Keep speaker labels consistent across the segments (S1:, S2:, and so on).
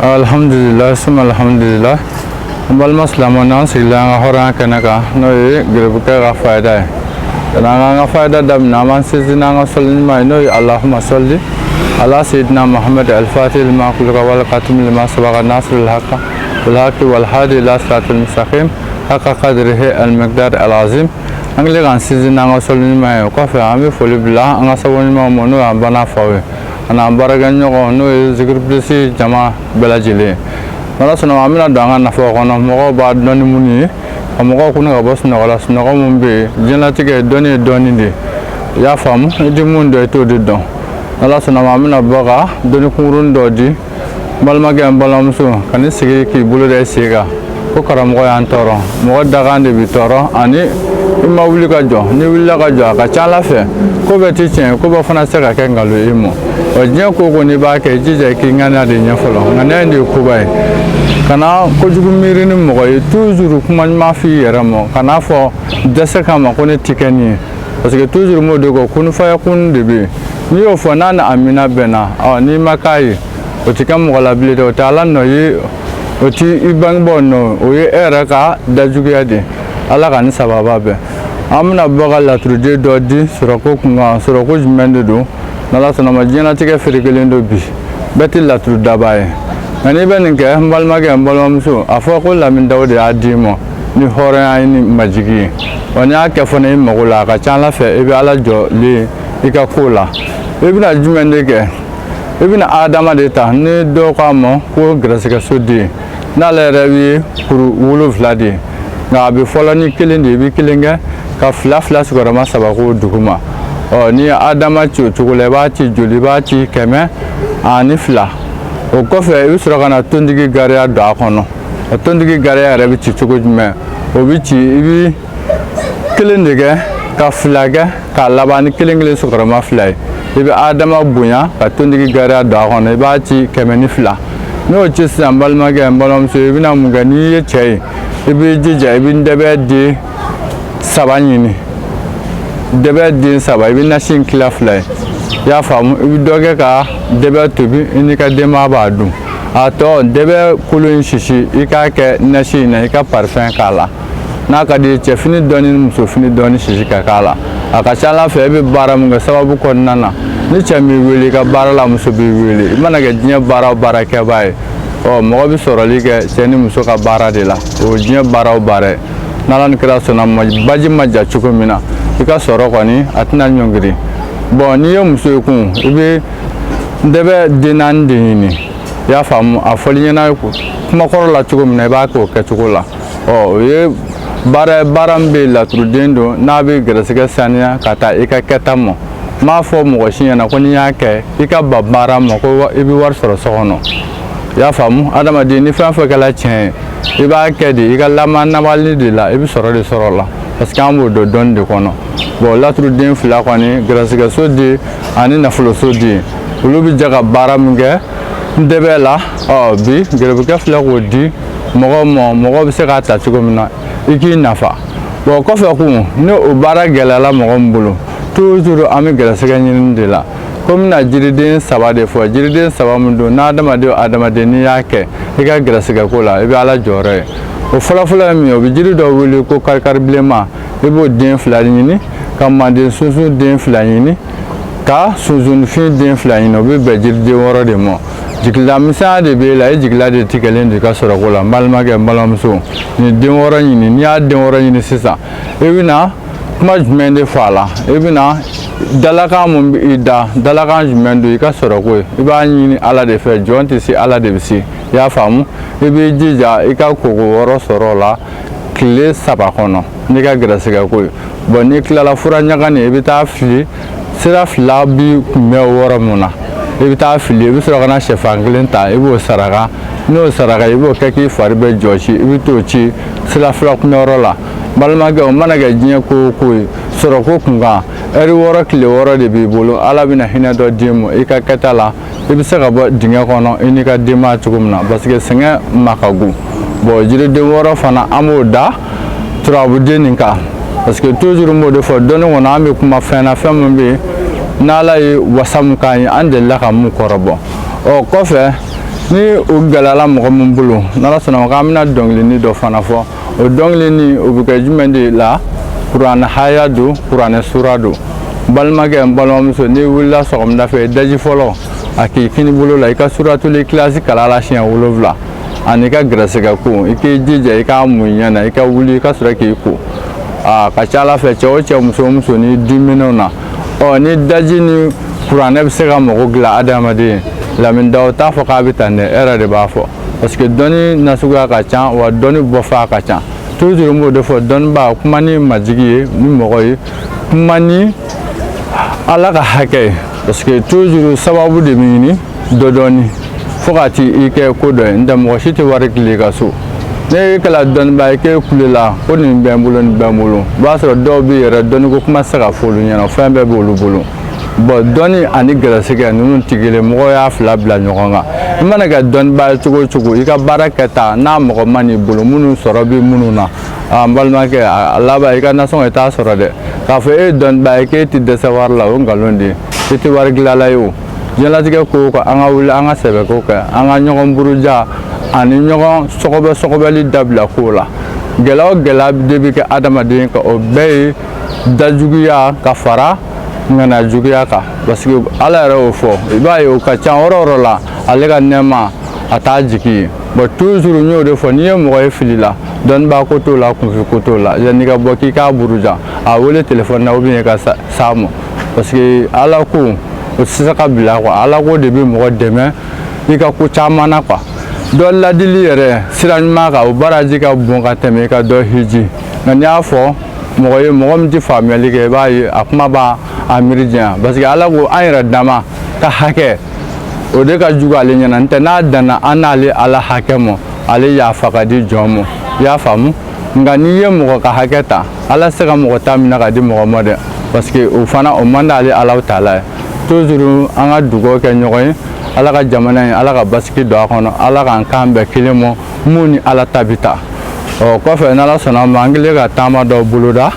S1: Alhamdulillah, suma alhamdulillah. An balima silamɛw, n'an sigila an ka hɔrɔnya kɛnɛ kan, n'o ye garibukɛ ka fayida ye. N'an k'an ka fayida daminɛ, an b'an sinsin n'an ka sɔli ɲuman ye, n'o ye Allahumma salli ala sayyidina Muhammad al-fatih lima ughliqa wal khatim lima sabaqa nasir al-haqq bil haqqi wal hadi ila siratil mustaqim haqqa qadrihi al-miqdar al-azim. An kɛlen k'an sinsin n'an ka sɔli ɲuman ye, o kɔfɛ an bɛ foli bila an ka sababu ɲumanw ma, n'o y'an banna faw ye, a n'an baarakɛɲɔgɔn, n'o ye Zikiri Plus jama bɛɛ lajɛlen ye. N'Ala sɔnna ma, an bɛna don an ka nafaw kɔnɔ. Mɔgɔw b'a dɔn ni minnu ye, ka mɔgɔw kunun ka bɔ sunɔgɔ la. Sunɔgɔ min bɛ yen, diɲɛlatigɛ ye dɔnni ye, dɔnni de ye. I y'a faamu, i tɛ mun dɔn, i t'o de dɔn. N'Ala sɔnna ma, an bɛna bɔ ka dɔnni kunkurunin dɔ di n balimakɛ, n balimamuso. Ka n'i sigi k'i bolo da i sen kan ko karamɔgɔ y'an tɔɔrɔ. Mɔgɔ dakan de b'i tɔɔrɔ, ani i ma wuli ka jɔ. N'i wulila ka jɔ, a ka ca Ala fɛ, ko bɛɛ ti tiɲɛ, ko bɛɛ fana se ka kɛ nkalon ye i ma. Wa diɲɛ ko o ko n'i b'a kɛ, i jija i k'i ŋaniya de ɲɛ fɔlɔ. Ŋaniya in de ye koba ye. Kana kojugu miiri ni mɔgɔ ye. Toujours kuma ɲuman f'i yɛrɛ ma. Kana fɔ dɛsɛ kama ko ne ti kɛ nin ye, parce que toujours m'o de kɔ kunfaya kun de bɛ yen. N'i y'o fɔ n'a ni amina bɛnna, ɔ n'i ma k'a ye, o ti kɛ mɔgɔ la bilen dɛ. O tɛ Ala nɔ ye, o ti i bangebaaw nɔ, o ye e yɛrɛ ka dajuguya de ye. Ala ka ni sababa bɛn. An bɛna bɔ ka laturuden dɔ di sɔrɔko kunkan. Sɔrɔko jumɛn de don? N'Ala sɔnna ma, diɲɛlatigɛ ferekelen don bi, bɛɛ tɛ laturu daba ye. Nka n'i bɛ nin kɛ, n balimakɛ, n balimamuso, a fɔ ko Lamini Dawo de y'a d'i ma ni hɔrɔnya ni majigi ye. Wa n'i y'a kɛ fana i mago la, a ka ca Ala fɛ, i bɛ Ala jɔlen i ka ko la. I bɛna jumɛn de kɛ? I bɛna adama de ta, ni dɔw k'a ma ko gɛrɛsɛgɛso den. N'ale yɛrɛ ye kuru 7 de ye, nka a bɛ fɔlɔ ni kelen de ye. I bɛ kelen kɛ ka fila fila sigiyɔrɔma saba k'o duguma. Ɔ n'i ye adama ci o cogo la, i b'a ci joli? I b'a ci 102. O kɔfɛ, i bɛ sɔrɔ ka na tontigi gariya don a kɔnɔ. O tontigi gariya yɛrɛ bɛ ci cogo jumɛn? O bɛ ci, i bɛ kelen de kɛ ka fila kɛ k'a laban ni kelen kelen sigiyɔrɔma fila ye. I bɛ adama bonya ka tontigi gariya don a kɔnɔ, i b'a ci 102. N'o ci sisan, n balimakɛ, n balimamuso, i bɛna mun kɛ? N'i ye cɛ ye, i b'i jija, i bɛ ndɛbɛ den saba ɲini. Dɛbɛ den saba, i bɛ nasi in tila fila ye. I y'a faamu? I bɛ dɔ kɛ ka dɛbɛ tobi, i n'i ka denbaya b'a dun. A tɔ, dɛbɛ kolo in sisi, i k'a kɛ nasi in na, i ka parifɛn k'a la. N'a ka di ye, cɛfini dɔɔni ni musofini dɔɔni sisi ka k'a la. A ka ca Ala fɛ, e bɛ baara min kɛ sababu kɔnɔna na, ni cɛ m'i wele i ka baara la, muso b'i wele. I mana kɛ diɲɛ baara o baara kɛbaa ye, ɔ mɔgɔ bɛ sɔrɔli kɛ cɛ ni muso ka baara de la. O ye diɲɛ baara o baara ye. N'Ala ni kira sɔnna ma, baji ma ja cogo min na, i ka sɔrɔ kɔni a tɛna ɲɔngiri. Bɔn, n'i ye muso ye kun, i bɛ ndɛbɛ den naani de ɲini. I y'a faamu? A fɔli ɲɛna kumakɔrɔ la cogo min na, i b'a kɛ o kɛcogo la. Ɔ o ye baara ye, baara min bɛ yen, laturuden don, n'a bɛ gɛrɛsɛgɛ saniya ka taa i ka kɛta ma. N m'a fɔ mɔgɔ si ɲɛna ko n'i y'a kɛ, i ka ban baara ma ko i bɛ wari sɔrɔ so kɔnɔ. I y'a faamu? Adamaden, ni fɛn fɛn kɛla tiɲɛ ye, i b'a kɛ de i ka lamanabali de la, i bɛ sɔrɔ de sɔrɔ o la, parce que an b'o dɔn dɔnni de kɔnɔ. Bon, laturuden fila kɔni, gɛrɛsɛgɛso den ani nafoloso den, olu bɛ jɛ ka baara min kɛ ndɛbɛ la. Ɔ bi gɛrɛbukɛ filɛ k'o di mɔgɔw ma, mɔgɔw bɛ se k'a ta cogo min na i k'i nafa. Bon, kɔfɛ kun, ni o baara gɛlɛyala mɔgɔ min bolo, toujours an bɛ gɛrɛsɛgɛ ɲini de la. Ko n bɛna jiriden saba de fɔ. Jiriden saba min don, n'adamaden o adamaden n'i y'a kɛ i ka gɛrɛsɛgɛ ko la, i bɛ Ala jɔyɔrɔ ye. O fɔlɔfɔlɔ ye min ye, o bɛ jiri dɔ wele ko karikari bilenman. I b'o den fila ɲini, ka manden sunsun den fila ɲini, ka sunsunfin den fila ɲini. O bɛ bɛn jiriden 6 de ma. Jigila misɛnya de b'e la, i jigila de tigɛlen don i ka sɔrɔko la. N balimakɛ, n balimamuso, nin den 6 ɲini. N'i y'a den 6 ɲini sisan, i bɛna kuma jumɛn de fɔ a la? I bɛna dalakan mun bɛ i da, dalakan jumɛn don i ka sɔrɔko ye? I b'a ɲini Ala de fɛ. Jɔn tɛ se, Ala de bɛ se. I y'a faamu? I b'i jija i ka koko 6 sɔrɔ o la tile 3 kɔnɔ n'i ka gɛrɛsɛgɛ ko ye. Bɔn, n'i tilala fura ɲaga, i bɛ taa fili sira fila bi kunbɛn o yɔrɔ mun na, i bɛ taa fili. I bɛ sɔrɔ ka na sɛfan kelen ta, i b'o saraka. N'o saraka, i b'o kɛ k'i fari bɛɛ jɔsi, i bɛ t'o ci sira fila kunbɛnyɔrɔ la. Balimakɛ, o mana kɛ diɲɛ ko o ko ye sɔrɔko kunkan, ɛri 6, tile 6 de b'i bolo. Ala bɛna hinɛ dɔ d'i ma i ka kɛta la, i bɛ se ka bɔ dingɛ kɔnɔ i n'i ka denbaya cogo min na, parce que sɛgɛn ma ka go. Bon, jiriden 6 fana, an b'o da turabuden nin kan, parce que toujours n b'o de fɔ dɔnni kɔnɔ, an bɛ kuma fɛn na, fɛn min bɛ yen n'Ala ye wasa min k'an ye, an delila ka mun kɔrɔbɔ. Ɔ kɔfɛ, Ni o gɛlɛyala mɔgɔ min bolo, n'Ala sɔnna ma, k'an bɛna dɔnkilinin dɔ fana fɔ. O dɔnkilinin, o bɛ kɛ jumɛn de la? Kuranɛ haya don, kuranɛ sura don. N balimakɛ, n balimamuso, n'i wulila sɔgɔmada fɛ, daji fɔlɔ a k'i kini bolo la, i ka suratuli kilasi kalan la siɲɛ 7, ani i ka gɛrɛsɛgɛ ko, i k'i jija i k'a mun ɲɛ na, i ka wuli i ka sɔrɔ k'i ko. Aa, ka ca Ala fɛ, cɛ o cɛ, muso o muso, ni diminɛw na, ɔ ni daji ni kuranɛ bɛ se ka mago dilan adamaden. Lamini Daw t'a fɔ k'a bɛ tan dɛ, e yɛrɛ de b'a fɔ, parce que dɔnni nasuguya ka ca, wa dɔnni bɔfa ka ca. Toujours n b'o de fɔ, dɔnnibaa, kuma ni majigi ye, ni mɔgɔ ye, kuma ni Ala ka hakɛ ye, parce que toujours sababu de bɛ ɲini dɔ dɔɔni fo ka ti i kɛ ko dɔ ye. N tɛ mɔgɔ si tɛ wari tile i ka so. Ne kɛla dɔnnibaa ye k'e kulela ko nin bɛ n bolo, nin bɛ n bolo, i b'a sɔrɔ dɔw bɛ yɛrɛ dɔnni ko kuma tɛ se ka fɔ olu ɲɛna, fɛn bɛɛ b'olu bolo. Bon, dɔnni ani gɛrɛsɛgɛ ninnu tɛ kelen, mɔgɔw y'a fila bila ɲɔgɔn kan. I mana kɛ dɔnnibaa ye cogo o cogo, i ka baara kɛta n'a mɔgɔ ma n'i bolo, minnu sɔrɔ bɛ minnu na, n balimakɛ, a laban i ka nasɔngɔ i t'a sɔrɔ dɛ. K'a fɔ e ye dɔnnibaa ye k'e tɛ dɛsɛ wari la, o ye nkalon de ye. I tɛ wari dilanla ye o. Diɲɛlatigɛ ko o ko, an ka wuli an ka sɛbɛko kɛ, an ka ɲɔgɔn buruja ani ɲɔgɔn sɔgɔbɛ sɔgɔbɛli dabila kow la. Gɛlɛya o gɛlɛya de bɛ kɛ adamaden kan, o bɛɛ ye dajuguya ka fara ŋana juguya kan, parce que Ala yɛrɛ y'o fɔ. I b'a ye o ka ca yɔrɔ o yɔrɔ la, ale ka nɛɛma a t'a jigi ye. Bon, toujours n y'o de fɔ, n'i ye mɔgɔ ye fili la, dɔnnibaa ko t'o la, kunfin ko t'o la, yanni ka bɔ k'i k'a buruja, a wele telefɔni na ou bien i ka s'a ma, parce que Ala ko o tɛ se ka bila quoi. Ala ko de bɛ mɔgɔ dɛmɛ i ka ko caman na quoi. Dɔ ladili yɛrɛ sira ɲuman kan, o baraji ka bon ka tɛmɛ i ka dɔ hiji. Nka n'i y'a fɔ mɔgɔ ye, mɔgɔ min tɛ faamuyali kɛ, i b'a ye a kuma b'a a miiri janya, parce que Ala ko an yɛrɛ dama ka hakɛ, o de ka jugu ale ɲɛna. N tɛ n'a danna an n'ale Ala hakɛ ma, ale yafa ka di jɔn ma, i y'a faamu. Nka n'i ye mɔgɔ ka hakɛ ta, Ala tɛ se ka mɔgɔ ta minɛ ka di mɔgɔ ma dɛ, parce que o fana o man d'ale Ala taala ye. Toujours an ka dugawu kɛ ɲɔgɔn ye, Ala ka jamana in, Ala ka basigi don a kɔnɔ, Ala k'an kan bɛn kelen ma, mun ni Ala ta bɛ taa. Ɔ kɔfɛ, n'Ala sɔnna ma, an kɛlen ka taama dɔ boloda.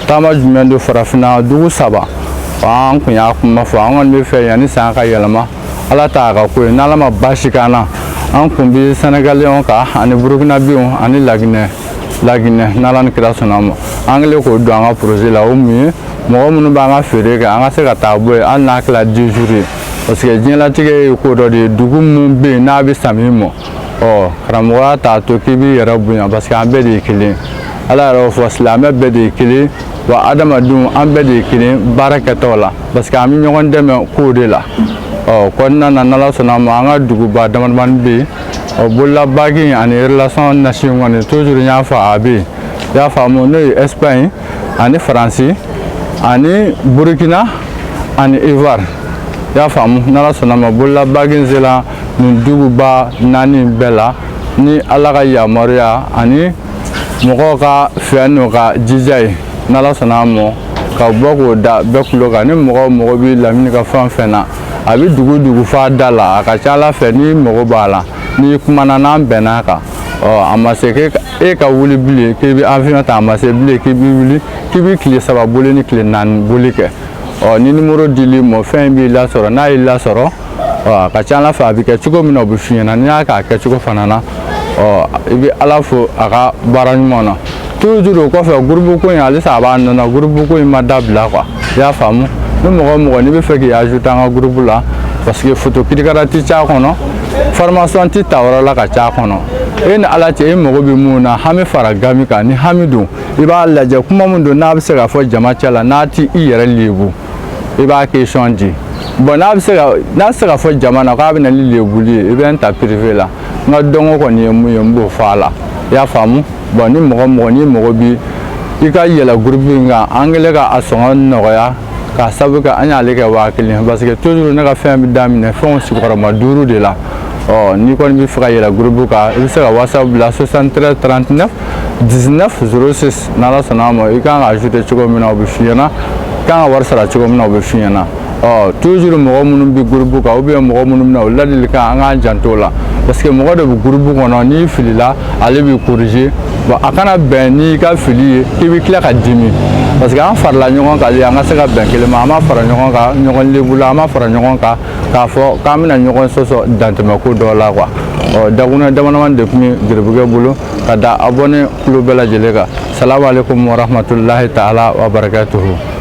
S1: Taama jumɛn don? Farafinna dugu 3, an kun y'a kuma fɔ, an kɔni bɛ fɛ yanni san ka yɛlɛma, Ala t'a ka ko ye, n'Ala ma baasi k'an na, an kun bɛ Sɛnɛgaliyɛnw kan ani Burukinabew ani Laginɛ, n'Ala ni kira sɔnna ma. An kɛlen k'o don an ka projet la, o mun ye? Mɔgɔ minnu b'an ka feere kɛ, an ka se ka taa bɔ yen, hali n'a kɛra 10 jours ye, parce que diɲɛlatigɛ ye ko dɔ de ye. Dugu min bɛ yen n'a bɛ sami mɔ, ɔ karamɔgɔya t'a to k'i b'i yɛrɛ bonya, parce que an bɛɛ de ye kelen. Ala yɛrɛ y'o fɔ, silamɛ bɛɛ de ye kelen, wa adamadenw an bɛɛ de ye kelen baara kɛtɔ la, parce que an bɛ ɲɔgɔn dɛmɛ kow de la. Ɔ kɔnɔna na, n'Ala sɔnna ma, an ka duguba damadamani bɛ yen. Ɔ bolola bague ani relation nasi kɔni, toujours n y'a fɔ, a bɛ yen, i y'a faamu, n'o ye Espagne ani Faransi ani Burukina ani Ivoire, i y'a faamu. N'Ala sɔnna ma, bolola bague sera nin duguba 4 bɛɛ la, ni Ala ka yamaruya ani mɔgɔw ka fɛ n'u ka jija ye. N'Ala sɔnna a ma, ka bɔ k'o da bɛɛ kulo kan, ni mɔgɔ mɔgɔ bɛ lamini ka fɛn o fɛn na, a bɛ dugu dugu f'a da la, a ka ca Ala fɛ, n'i mago b'a la, n'i kumana, n'an bɛnna a kan, ɔ a ma se k'e ka wuli bilen k'i bɛ avion ta, a ma se bilen k'i bɛ wuli k'i bɛ tile 3 boli ni tile 4 boli kɛ. Ɔ ni nimoro dil'i ma, fɛn b'i lasɔrɔ, n'a y'i lasɔrɔ, ɔ a ka ca Ala fɛ, a bɛ kɛ cogo min na, o bɛ f'i ɲɛna. N'i y'a k'a kɛcogo fana na, ɔ i bɛ Ala fo a ka baara ɲuman na. Toujours o kɔfɛ, groupe ko in halisa a b'a nɔ na, groupe ko in ma dabila quoi, i y'a faamu. Ni mɔgɔ o mɔgɔ n'i bɛ fɛ k'i ajouter an ka groupe la, parce que photo kirikara tɛ c'a kɔnɔ, formation tɛ ta yɔrɔ la ka c'a kɔnɔ, e ni Ala cɛ, e mago bɛ mun na, hami fara gami kan, ni hami don, i b'a lajɛ kuma min don n'a bɛ se ka fɔ jama cɛ la, n'a ti i yɛrɛ lebu, i b'a question di. Bon, n'a bɛ se ka n'a tɛ se ka fɔ jama na k'a bɛ na ni lebuli ye, i bɛ n ta privé la. N ka dɔnko kɔni ye mun ye, n b'o fɔ a la, i y'a faamu. Bon, ni mɔgɔ mɔgɔ n'i mago bi i ka yɛlɛ groupe in kan, an kɛlen ka a sɔngɔ nɔgɔya k'a sabu kɛ an y'ale kɛ 1000, parce que toujours ne ka fɛn bɛ daminɛ fɛnw sigiyɔrɔma 5 de la. Ɔ n'i kɔni bɛ fɛ ka yɛlɛ groupe kan, i bɛ se ka WhatsApp bila 73 39 19 06. N'Ala sɔnna a ma, i kan ka ajouter cogo min na, o bɛ f'i ɲɛna, i kan ka wari sara cogo min na, o bɛ f'i ɲɛna. Ɔ, toujours mɔgɔ minnu bɛ groupe kan ou bien mɔgɔ minnu bɛ na, o ladilikan, an k'an janto o la, parce que mɔgɔ de bɛ groupe kɔnɔ, n'i filila, ale b'i corriger. Bon, a kana bɛn n'i ka fili ye k'i bɛ tila ka dimi, parce que an farala ɲɔgɔn kan de an ka se ka bɛn kelen ma. An ma fara ɲɔgɔn kan ɲɔgɔn lebu la, an ma fara ɲɔgɔn kan k'a fɔ k'an bɛna ɲɔgɔn sɔsɔ dantɛmɛ ko dɔ la quoi. Ɔ, dakuruɲɛ damadamani de tun bɛ garibukɛ bolo ka da abonné kulo bɛɛ lajɛlen kan. Salamu aleykum warahmatulahi taala wa barakatuhu.